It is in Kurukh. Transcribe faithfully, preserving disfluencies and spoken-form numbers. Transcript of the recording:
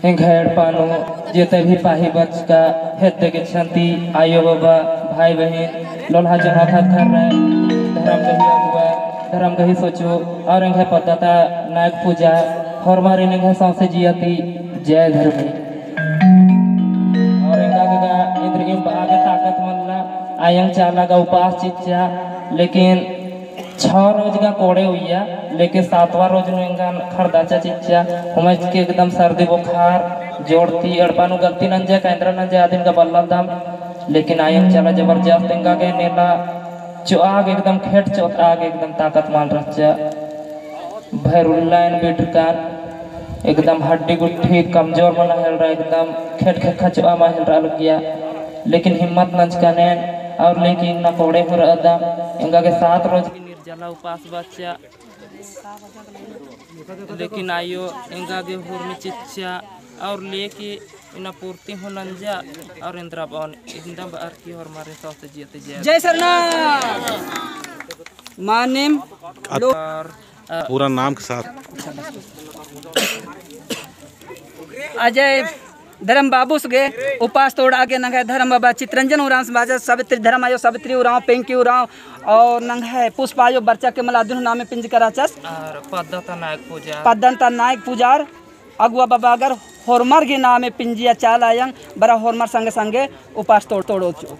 एंग्है एड़पा नू जेते भी पाही बरचका हेद्दे गेच्छन्ती आयो बाबा, भाई बहिन, लोल्हा जोन्हा था घर रहे, धरम गही अगुवा, धरम गही सोचो, और एंग्है पद्दा ता नायक पूजा, होरमारिन एंग्है सौंसे जिया ती जय धर्मे। और एंगा गा इन्द्रिइम बआ गे ताकत मल्ला, आयंग चाला गा उपास चिच्चा, लेकिन छह रोज गा कोड़े उइया, लेकिन सातवाँ रोज नू एंगन खड़दाचा चिच्चा, हुमच के एकदम सर्दी बुखार, जोड़ती, एड़पा नू गलती नंजा, का एन्द्रा नंजा, आदिन गा बल्लादम, लेकिन आयंग चाला जबरदस्त एंगा गे नेला, चोआ गे एकदम खेट चोआ गे एकदम ताकत मल रहचा। भैरुल्ला एन बिटरकन, एकदम हड्डी गुट्ठी कमजोर मना हेलरा, एकदम खेट खेक्खा चोआ मा हेलरा लगिया, लेकिन हिम्मत नंजकन एन, और लेकिन इन्ना कोड़े हूँ रअदम, एंगा गे सात रोज की निर्जला उपास बरचा, लेकिन आयो एंगा गे हुरमी चिच्चा, और लेके इन्ना पूर्ति हूँ नंजा, और एन्द्रा बओन, इन्ना बअर की होरमारिन सौंसे जिया ती जय। जय सरना। मानिम अत-, लो-, और, अ, पूरा नाम के साथ। अजय धर्म बाबूस गे उपास तोड़ा गे नंग्है धर्म बाबा चितरंजन उराँवस बाचस, सावित्री धर्म आयो, सावित्री उराँव, पिंकी उराँव, और नंग्है पुष्पा आयो बरचा के मला अदिन हूँ नामे पिंजका रहचस। और पद्दा ता नायक पूजा। पद्दा ता नायक पूजार अगुवा बाबा अगर होरमर गे नामे पिंजिया चाला आयंग बरा होरमर संगे संगे उपास तोड़-, तोड़ोचो।